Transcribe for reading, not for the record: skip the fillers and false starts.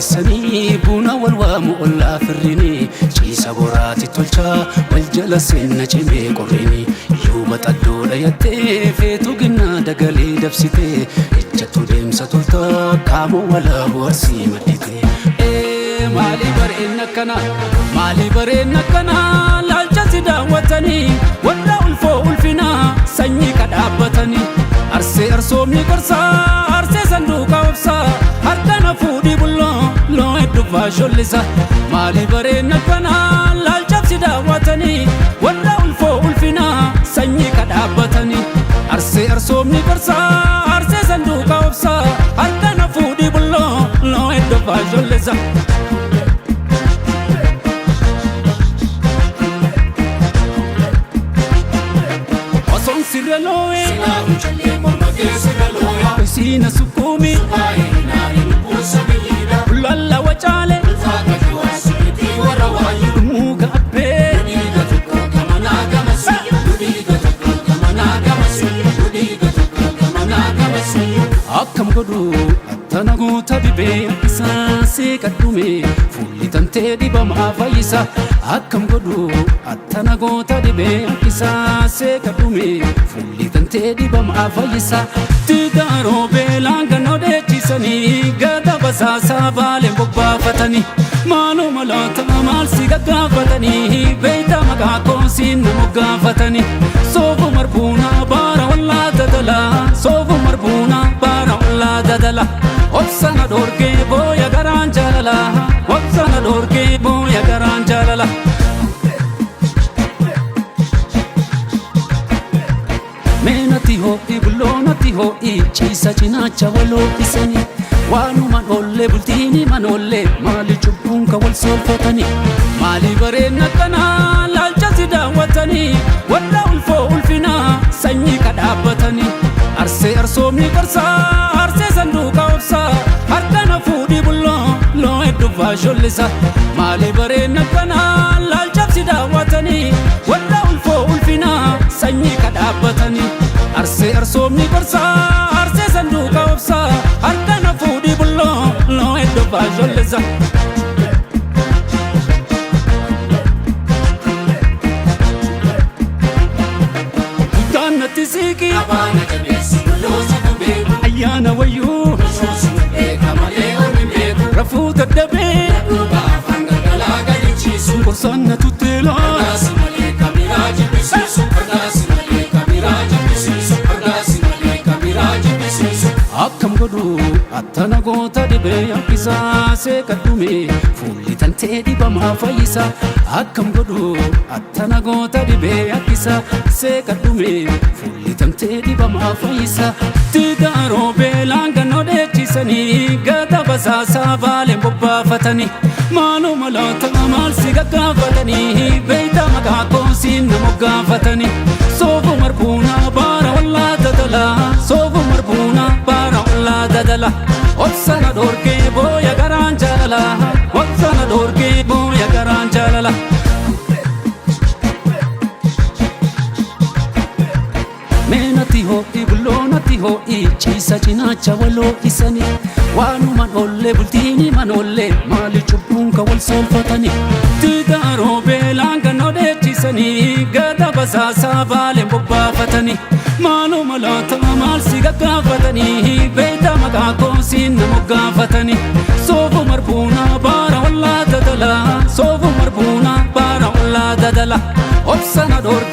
Qopheessanii buna wal waamu ollaa firrini, ciisa boraati tolchaa wal jala seenna cimee qorrini. Yuuba xaddoo dhayattee feetu ginnaa dagalee dabsitee, ejjattu deemsa toltaa kaamoo walaabu arsii maddite. Maali bareen akkana, maali bareen akkana, laalcha si daawwatanii warra ulfoo ulfinaa sanyii kadhaabbatanii. Arsee arsoomni gorsaa, arsee sanduuqa obsaa, harka na fuudhii bulloo loo hedduu faashollisa. Maali bareen akkana, laalcha si daawwatanii warra ulfoo ulfinaa sanyii kadhaabbatanii. Arsee arsoomni gorsaa, arsee sanduuqa obsaa, harka na fuudhii bulloo loo hedduu faashollisa. Osoon sirra loo'ee Silaa morma keessa looya. Siina sukkuumi Baay'ee naani lubbuun sabiyyiidha. Lalla wacaale Ulfaata kiwaasi warra waayu. Dhumuu gaabbee Dhiiga tokko gamanaa gamasi. Dhiiga tokko gamanaa gamasi. Dhiiga tokko gamanaa gamasi. Akkam godhu attana guuta dibee isaa seeqadhume, fuulli tantee dibamaa fayyisa. Akkam godhu attana goota dibee isaa seeqadhume, fuulli tantee dibamaa fayyisa. Tigaaroo beelaan gannoo dheechisanii gada basaasaa baaleen bobbaafatanii, maaloo maloota maal si gaggaafatanii, beeyta maqaa koosiin na moggaafatanii. Soofu marbuunaa baara wallaa dadalaa, soofu marbuunaa baara wallaa dadala, obsana dhoorgee booya garaan jaalala, obsana dhoorgee booya garaan jaalala. Meenati ho'i bulloonati ho'i, ciisa cinaacha waloo isanii, waanuma dhoollee bultiini manoollee, maali cubbuun ka wal soolfatanii? Maali bareen akkanaa, laalcha si daawwatanii warra ulfoo ulfinaa sanyii kadhaabbatanii. Arsee arsoomni gorsaa, arsee sanduuqa obsaa, harka na fuudhii bulloo loo hedduu faashollisa. Maali bareen akkanaa, laalcha si daawwatanii warra ulfoo ulfinaa sanyii kadhaabbatanii. Arsee arsoomni gorsaa, arsee sanduuqa obsaa, harka na fuudhii bulloo loo hedduu faashollisa. Guddaan natti siiqii Abaana jabeessi bulloota beeku. Ayyaana wayyuu Soosii beeka malee ormi beeku. Rafuu dadhabee Dhugaa afaan galgalaa gadi ciisu. Gorsaan na tutteelaa Ardaasi malee kabiraa jibbisiisu. Ardaasi malee kabiraa jibbisiisu. Ardaasi malee kabiraa jibbisiisu. Akkam godhu attana goota dhibee harkisaa seeqadhume, fuulli tantee dibamaa fayyisa. Akkam godhu attana goota dhibee harkisaa seeqadhume, fuulli tantee dibamaa fayyisa. Tigaaroo beelaan gannoo dheechisanii gada basaasaa baaleen bobbaafatanii, maaloo maloota maal si gaggaafatanii, beeyta maqaa koosiin na moggaafatanii. Soofu marbuunaa baara wallaa dadalaa, soofu marbuunaa baara wallaa dadala, obsana dhoorgee booya garaan jaalala, obsana dhoorgee booya garaan jaalala. Meenati ho'i bulloonati ho'i, ciisa cinaacha waloo isanii, waanuma dhoollee bultiini manoollee, maali cubbuun ka wal soolfatanii? Tigaaroo beelaan gannoo dheechisanii gada basaasaa baaleen bobbaafatanii, maaloo maloota maal si gaggaafatanii, beeyta maqaa koosiin na moggaafatanii. Soofu marbuunaa baara wallaa dadalaa, soofu marbuunaa baara wallaa dadala, obsana dhoorgee.